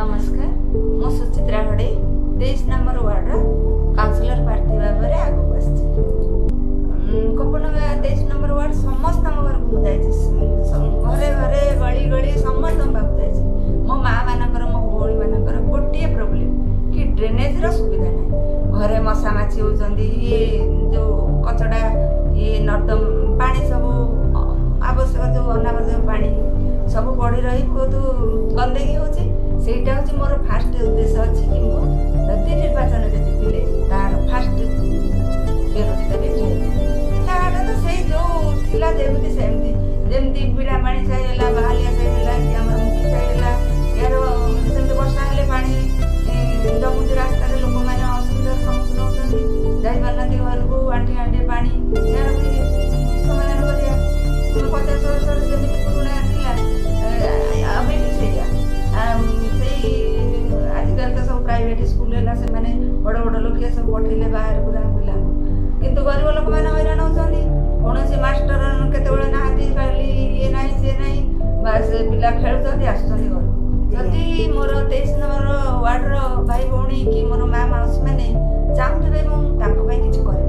ନମସ୍କାର, ମୁଁ ସୁଚିତ୍ରା ଘଡ଼େଇ, 23 number ୱାର୍ଡ଼ର councillor ପ୍ରାର୍ଥୀ ଭାବରେ ଆଗକୁ ଆସିଛି। କୋପନଗା 23 ନମ୍ବର ୱାର୍ଡ଼ ସମସ୍ତଙ୍କ ଘରକୁ ମୁଁ ଯାଇଛି। ଘରେ ଘରେ, ଗଳି ଗଳି, ସମସ୍ତଙ୍କ ପାଖକୁ ଯାଇଛି। ମୋ ମା ମାନଙ୍କର, ମୋ ଭଉଣୀମାନଙ୍କର ଗୋଟିଏ ପ୍ରୋବ୍ଲେମ୍ କି ଡ୍ରେନେଜ୍ର ସୁବିଧା ନାହିଁ। ଘରେ ମଶା ମାଛି ହେଉଛନ୍ତି। ଇଏ ଯେଉଁ କଚଡ଼ା, ଇଏ ନର୍ଦ୍ଦମା ପାଣି ସବୁ, ଆବଶ୍ୟକ ଯେଉଁ ଅନାବଶ୍ୟକ ପାଣି ସବୁ ପଡ଼ି ରହି ବହୁତ ଗନ୍ଦଗୀ ହେଉଛି। ସେଇଟା ହେଉଛି ମୋର ଫାଷ୍ଟ ଉଦ୍ଦେଶ୍ୟ ଅଛି କି ମୁଁ ଯଦି ନିର୍ବାଚନରେ ଜିତିଲେ ତାର ଫାଷ୍ଟ ବିରୋଧୀ ଦେବି ଡ୍ରେନେଜ୍। ରାସ୍ତାଘାଟ ତ ସେଇ ଯେଉଁ ଥିଲା ଯେମିତି ସେମିତି। ଯେମିତି ବିଡ଼ାପାଣି ସାହି ହେଲା, ବାହାଲିଆ ସାହି ହେଲା କି ଆମର ମୁଖୀ ସାହି ହେଲା, ଏହାର ସେମିତି ବର୍ଷା ହେଲେ ପାଣି ଜମୁଛି ରାସ୍ତାରେ। ଲୋକମାନେ ଅସୁବିଧାର ସମ୍ମୁଖୀନ ହେଉଛନ୍ତି, ଯାଇପାରୁନାହାନ୍ତି ଘରକୁ, ଆଣ୍ଠି ଆଣ୍ଠିଏ ପାଣି। ଏହାର ବି ସମାଧାନ କରିବା। 50 ବର୍ଷର ଯେମିତି ପୁରୁଣା ଥିଲା, ଆମେ ବି ସେଇଆ। ସେଇ ଆଜିକାଲି ତ ସବୁ ପ୍ରାଇଭେଟ୍ ସ୍କୁଲ ହେଲା, ସେମାନେ ବଡ଼ ବଡ଼ ଲୋକିଆ ସବୁ ପଠେଇଲେ ବାହାରକୁ ତାଙ୍କ ପିଲାଙ୍କୁ, କିନ୍ତୁ ଗରିବ ଲୋକମାନେ ହଇରାଣ ହେଉଛନ୍ତି। କୌଣସି ମାଷ୍ଟର କେତେବେଳେ ନାହାନ୍ତି, ଖାଲି ଇଏ ନାହିଁ ସିଏ ନାହିଁ, ବାସ୍ ପିଲା ଖେଳୁଛନ୍ତି, ଆସୁଛନ୍ତି ଘରକୁ। ଯଦି ମୋର 23 ନମ୍ବର ୱାର୍ଡ଼ର ଭାଇ ଭଉଣୀ କି ମୋର ମା ମାଉସୀ ମାନେ ଚାହୁଁଥିବେ, ମୁଁ ତାଙ୍କ ପାଇଁ କିଛି କରିପାରିବି।